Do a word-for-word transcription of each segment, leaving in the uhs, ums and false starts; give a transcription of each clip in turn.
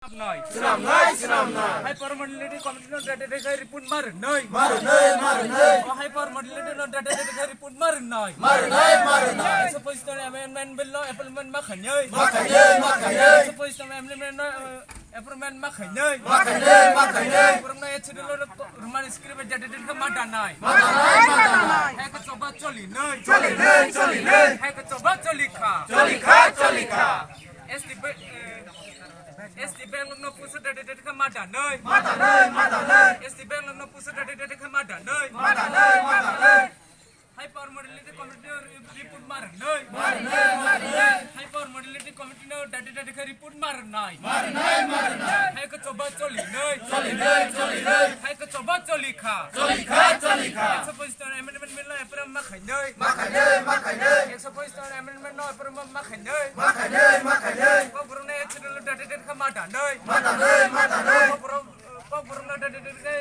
Swnamnai. Swnamnai, swnamnai. Hypermodality committee no date date khai report ma rwnai. Ma rwnai, ma rwnai. O hypermodality no date date khai report ma rwnai. Ma rwnai, ma rwnai. Ekso pochistam amendment bill no appointment ma khainai. Ma khainai, ma khainai. Ekso pochistam amendment no, eh, appointment ma khainai. Ma khainai, ma khainai. Borok no H D L no Roman script date date khai ma danai. Ma danai, ma danai. Hai khe choba choli nai. Choli nai, choli nai. Hai khe choba choli kha. Choli kha, choli kha. S T B, eh, S T bank no pusu date date khe ma danai. Ma danai, ma danai. S T bank no pusu date date khe ma danai. Ma danai, ma danai. Hypermodality committee no report ma rwnai. Ma rwnai, ma rwnai. Hypermodality committee no date date khe report ma rwnai. Ma rwnai, ma rwnai. Hai khe choba choli nai. Choli nai, choli nai. Hai khe choba choli kha. Choli kha, choli kha. Ekso pochistam amendment bill no approve ma khainai. Ma khainai, ma khainai. Ekso pochistam amendment no approve ma khainai. Ma khainai, ma khainai. Kokborok no H D L date date khe ma danai. Ma danai, ma danai. Kokborok, kokborok no date date khe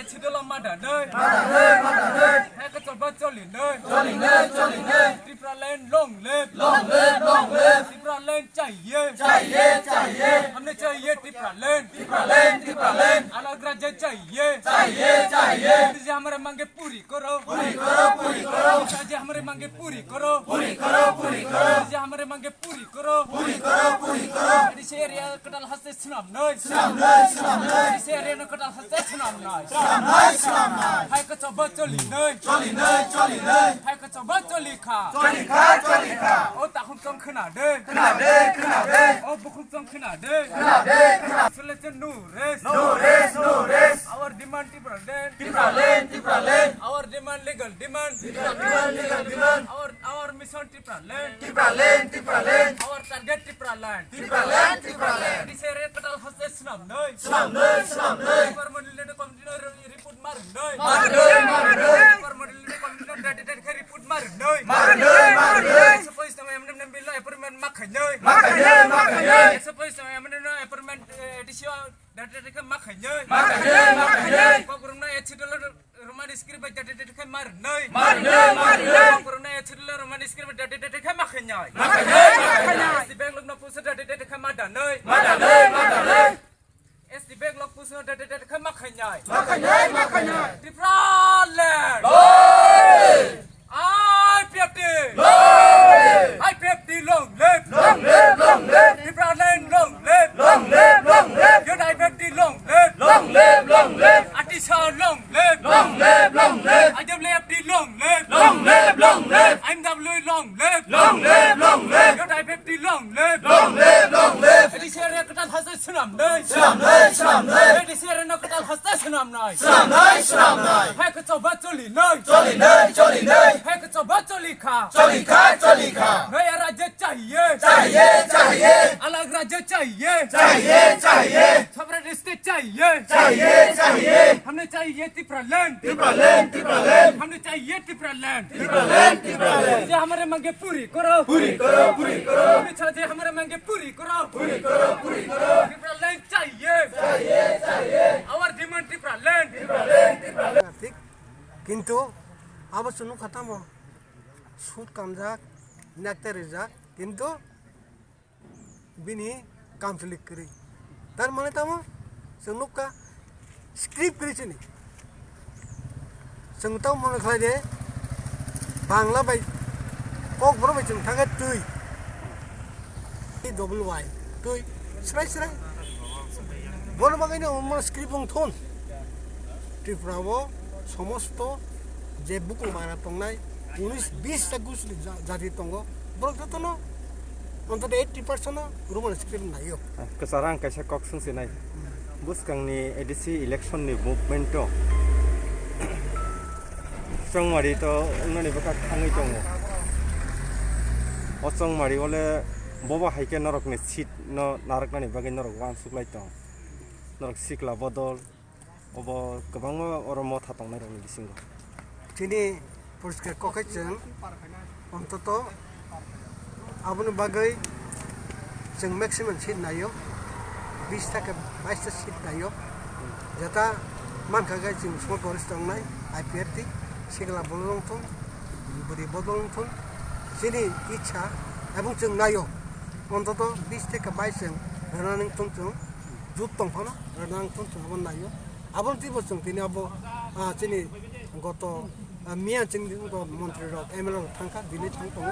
H D L ma danai. Ma danai, ma danai. Hai khe choba choli nai. Choli nai, choli nai. Tipraland long live. Long live, long live. Tipraland chahiye. Chahiye, chahiye. Humne chahiye Tipraland. Tipraland, Tipraland. Alag rajya chahiye. Chahiye, chahiye. Modi ji hamare mange puri karo. Puri karo, puri karo. Modi ji hamare mange puri karo. Puri karo, puri karo. Modi ji hamare mange puri karo. Puri karo, puri karo. A D C area kwtal haste swnamnai. Swnamnai, swnamnai. A D C area no kwtal haste swnamnai. Swnamnai, swnamnai. Hai khe choba choli nai. Choli nai, choli nai. Hai khe choba choli kha. Choli kha, choli kha. O takhuk chong khna de. Khna de, khna de. O bukhuk chong khna de. Khna de, khna. Selection no rest. No rest, no rest. Our demand Tipraland. Tipraland, Tipraland. Our demand, legal demand. Legal demand, legal demand. Our, our mission Tipraland. Tipraland, Tipraland. Our target Tipraland. Tipraland, Tipraland. A D C area kwtal haste swnamnai. Swnamnai, swnamnai. Hypermodality committee no re-, report ma rwnai. Ma rwnai, ma rwnai. Hypermodality committee no date date khe report ma rwnai. Ma rwnai, ma rwnai. Ekso pochistam amendment bill no appointment ma khainai. Ma khainai, ma khainai. Ekso pochistam amendment no appointment, eh, A D C o date date khe ma khainai. Ma khainai, ma khainai. Kokborok no H D L Roman script bai date date khe ma rwnai. Ma rwnai, ma rwnai. Kokborok no H D L Roman script bai date date khe ma khainai. Ma khainai, ma khainai. S T bank no pusu date date khe ma danai. Ma danai, ma danai. S T bank lok pusu no date date khe ma khainai. Ma khainai, ma khainai. Tipraland. Long live. I P F T. Long live. I P F T long live. Long live, long live. Tipraland long live. Long live, long live. Youth I P F T long live. Long live, long live. Atisa long live. Long live, long live. I W F T long live. Long live, long live. I M W long live. Long live, long live. Youth I P F T long live. Long live, long live. A D C area kwtal haste swnamnai. Swnamnai, swnamnai. A D C area no kwtal haste swnamnai. Swnamnai, swnamnai. Hai khe choba choli nai. Choli nai, choli nai. Hai khe choba choli kha. Choli kha, choli kha. Naya rajya chahiye. Chahiye, chahiye. Alag rajya chahiye. Chahiye, chahiye. Separate state chahiye. Chahiye, chahiye. Humne chahiye Tipraland. Tipraland, Tipraland. Humne chahiye Tipraland. Tipraland, Tipraland. Modi ji hamare mange puri karo. Puri karo, puri karo. Amit Shah ji hamare mange puri karo. Puri karo, puri karo. Tipraland chahiye. Chahiye, chahiye. Our demand Tipraland. Tipraland, Tipraland. Thik. Kintu abo chwng nukha tamo sut kamjak, nekte rijak, kintu bini kamchwlwi kwrwi. Tar mane tamo chwng nukha script kwrwi chini. Chwng tamo mone khlai de Bangla bai Kokborok bai chwng thangkhe twi. T W Y, twi, srai srai. Bono bagwino omo script wng thun. Tripura o somosto je bukung bara tongnai, unis bis ta gusli ja-, jati tongo. Borok jotono ontoto eighty percent no Roman script naio. Kwcharo ang kaisa kok swngsinai. Bwskangni A D C election ni movement o Chongmari to wngnani bwkha thangwi tongo. O Chongmari ole bobo hai khe norokni seat no narwknani bagwi norok uansuk lai tong. Norok sikla bodol, obo kwbangma oro motha tongnairokni bisingo. Chini poriskar kok khe chwng ontoto aboni bagwi chwng maximum seat naio, bis ta khe bais ta seat naio. Jeta mankha khe chwng small forest tongnai, I P F T, sikla bodol wng thung, bwrwi bodol wng thung, chini ichha, ebong chwng naio, ontoto bis theke bais chwng rwnani wng thung chwng, Ruk tong phano, rwnang thun thun abo naio. Aboni twibo chwng tini abo, ah, chini goto, ah, miya chini goto montri rok, M L A rok thangkha, bini thang tongo.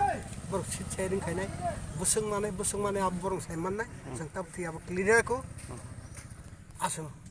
Borok seat sharing khainai, bwswk manai, bwswk manai abo borok sai mannai. Chwng tabuk twi abo clear kho. Aswk.